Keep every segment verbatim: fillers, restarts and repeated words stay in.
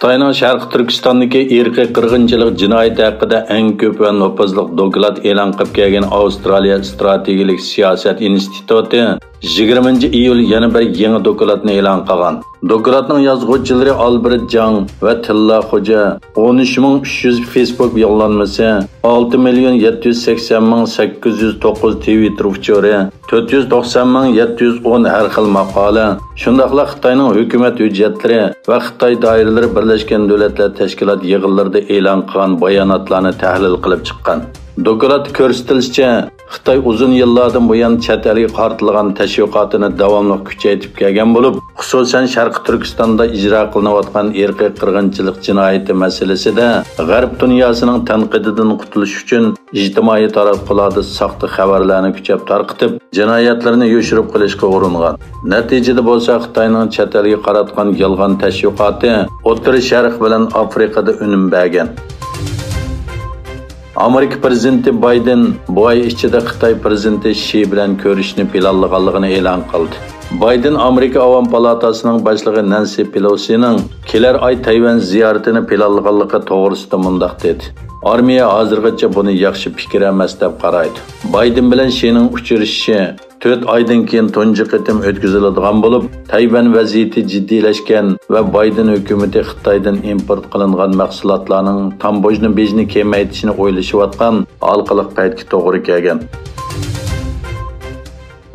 خىتاينىڭ شەرقىي تۈركىستاندىكى ئىرقىي قىرغىنچىلىق جىنايىتى ھەققىدە ئەڭ كۆپ ۋە نوپۇزلۇق دوكلات ئېلان قىلىپ كەلگەن ئاۋسترالىيە ئىستراتېگىيەلىك سىياسەت ئىنستىتۇتى يىگىرمىنچى ئىيۇل يەنە بىر يېڭى دوكلاتنى ئېلان قىلغان. دوكلاتنىڭ يازغۇچىلىرى ئالبېرت جاڭ ۋە تىللا خوجا، ئون ئۈچ مىڭ ئۈچ يۈز فېيسبۇك يوللانمىسى، ئالتە مىليون يەتتە يۈز سەكسەن مىڭ سەككىز يۈز توققۇز تىۋىتتېر ئۇچۇرى، تۆت يۈز توقسان مىڭ يەتتە يۈز ئون ھەر خىل ماقالە، شۇنداقلا خىتاينىڭ ھۆكۈمەت ھۆججەتلىرى ۋە خىتاي دائىرىلىرى بىرلەشكەن دۆلەتلەر تەشكىلات يىغىنلىرىدا ئېلان قىلغان باياناتلارنى تەھلىل قىلىپ چىققان. دوكلاتتا كۆرسىتىلىشىچە، خىتاي ئۇزۇن يىللاردىن بۇيان چەت ئەلگە قارىتىلغان تەشۋىقاتىنى داۋاملىق كۈچەيتىپ كەلگەن بولۇپ، خۇسۇسەن شەرقىي تۈركىستاندا ئىجرا قىلىنىۋاتقان ئىرقىي قىرغىنچىلىق جىنايىتى مەسىلىسىدە غەرب دۇنياسىنىڭ تەنقىدىدىن قۇتۇلۇش ئۈچۈن ئىجتىمائىي تاراتقۇلاردا ساختا خەۋەرلەرنى كۈچەپ تارقىتىپ، جىنايەتلىرىنى يوشۇرۇپ قېلىشقا ئۇرۇنغان. نەتىجىدە بولسا خىتاينىڭ چەت ئەلگە قاراتقان يالغان تەشۋىقاتى ئوتتۇرا شەرق بىلەن ئافرىقىدا ئۈنۈم بەرگەن. ئامېرىكا پىرېزىدېنتى بايدېن بۇ ئاي ئىچىدە خىتاي پىرېزىدېنتى شى بىلەن كۆرۈشۈشنى پىلانلىغانلىقىنى ئېلان قىلدى. بايدېن ئامېرىكا ئاۋام پالاتاسىنىڭ باشلىقى نەنسى پېلوسىنىڭ كېلەر ئاي تەيۋەن زىيارىتىنى پىلانلىغانلىقى توغرىسىدا مۇنداق دېدى: «ئارمىيە ھازىرغىچە بۇنى ياخشى پىكىر ئەمەس دەپ قارايدۇ.» بايدېن بىلەن شىنىڭ ئۇچرىشىشى تۆت ئايدىن كېيىن تۇنجى قېتىم ئۆتكۈزۈلىدىغان بولۇپ، تەيۋەن ۋەزىيىتى جىددىيلەشكەن ۋە بايدېن ھۆكۈمىتى خىتايدىن ئىمپورت قىلىنغان مەھسۇلاتلارنىڭ تامبوژنا بېجىنى كېمەيتىشنى ئويلىشىۋاتقان ھالقىلىق پەيتكە توغرا كەلگەن.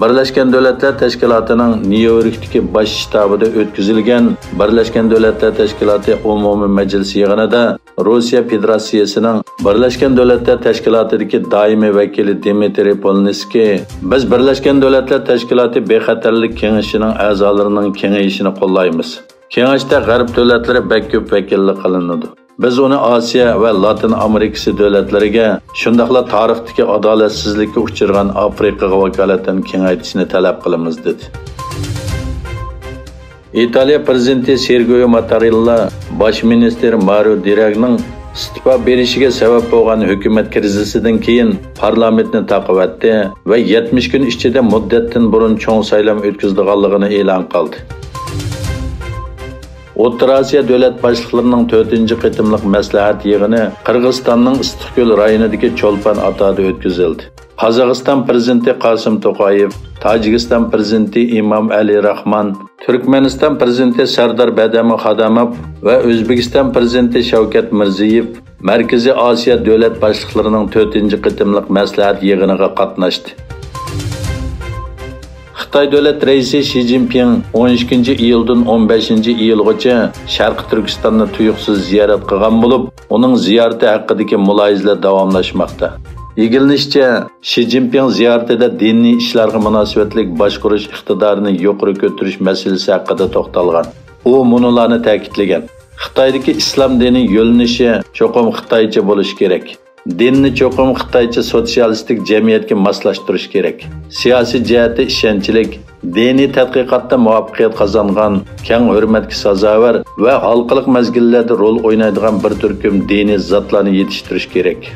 بىرلەشكەن دۆلەتلەر تەشكىلاتىنىڭ نيۇ يوركتىكى باش شتابىدا ئۆتكۈزۈلگەن بىرلەشكەن دۆلەتلەر تەشكىلاتى ئومۇمىي مەجلىس يىغىنىدا روسىيە فېدېراتسىيىسىنىڭ بىرلەشكەن دۆلەتلەر تەشكىلاتىدىكى دائىمىي ۋەكىلى دىمىترىي پولنىسكىي، «بىز بىرلەشكەن دۆلەتلەر تەشكىلاتى بىخەتەرلىك كېڭىشىنىڭ ئەزالىرىنىڭ كېڭىيىشىنى قوللايمىز. كېڭەشتە غەرب دۆلەتلىرى بەك كۆپ ۋەكىللىك قىلىنىدۇ. بىز ئۇنى ئاسىيا ۋە لاتىن ئامېرىكىسى دۆلەتلىرىگە، شۇنداقلا تارىختىكى ئادالەتسىزلىككە ئۇچرىغان ئافرىقىغا ۋاكالىتەن كېڭەيتىشنى تەلەپ قىلىمىز» دېدى. ئىتالىيە پىرېزىدېنتى سېرگىيو ماتارېللا باش مىنىستىر مارىيو دراگنىڭ ئىستېپا بېرىشىگە سەۋەب بولغان ھۆكۈمەت كىرىزىسىدىن كېيىن پارلامېنتنى تاقىۋەتتى ۋە يەتمىش كۈن ئىچىدە مۇددەتتىن بۇرۇن چوڭ سايلام ئۆتكۈزىدىغانلىقىنى ئېلان قىلدى. ئوتتۇرا ئاسىيا دۆلەت باشلىقلىرىنىڭ تۆتىنچى قېتىملىق مەسلىھەت يىغىنى قىرغىزىستاننىڭ ئىسسىقكۆل رايونىدىكى چولپان ئاتادا ئۆتكۈزۈلدى. قازاقىستان پىرېزىدېنتى قاسىم توقايېف، تاجىكىستان پىرېزىدېنتى ئىمام ئەلى راخمان، تۈركمەنىستان پىرېزىدېنتى سەردار بەدەمۇ خاداموف ۋە ئۆزبېكىستان پىرېزىدېنتى شەۋكەت مىرزىيېۋ مەركىزىي ئاسىيا دۆلەت باشلىقلىرىنىڭ تۆتىنچى قېتىملىق مەسلىھەت يىغىنىغا قاتناشتى. خىتاي دۆلەت رەئىسى شى جىنپىڭ ئون ئىككىنچى ئىيۇلدىن ئون بەشىنچى ئىيۇلغىچە شەرقىي تۈركىستاننى تۇيۇقسىز زىيارەت قىلغان بولۇپ، ئۇنىڭ زىيارىتى ھەققىدىكى مۇلاھىزىلەر داۋاملاشماقتا. ئىگىلىنىشىچە، شى جىنپىڭ زىيارىتىدە دىنىي ئىشلارغا مۇناسىۋەتلىك باشقۇرۇش ئىقتىدارىنى يۇقىرى كۆتۈرۈش مەسىلىسى ھەققىدە توختالغان. ئۇ مۇنۇلارنى تەكىتلىگەن: «خىتايدىكى ئىسلام دىنى يۆنىلىشى چوقۇم خىتايچە بولۇشى كېرەك. دىننى چوقۇم خىتايچە سوتسىيالىستىك جەمئىيەتكە ماسلاشتۇرۇش كېرەك. سىياسىي جەھەتتە ئىشەنچلىك، دىنىي تەتقىقاتتا مۇۋەپپەقىيەت قازانغان، كەڭ ھۆرمەتكە سازاۋەر ۋە ھالقىلىق مەزگىللەردە رول ئوينايدىغان بىر تۈركۈم دىنىي زاتلارنى يېتىشتۈرۈش كېرەك.»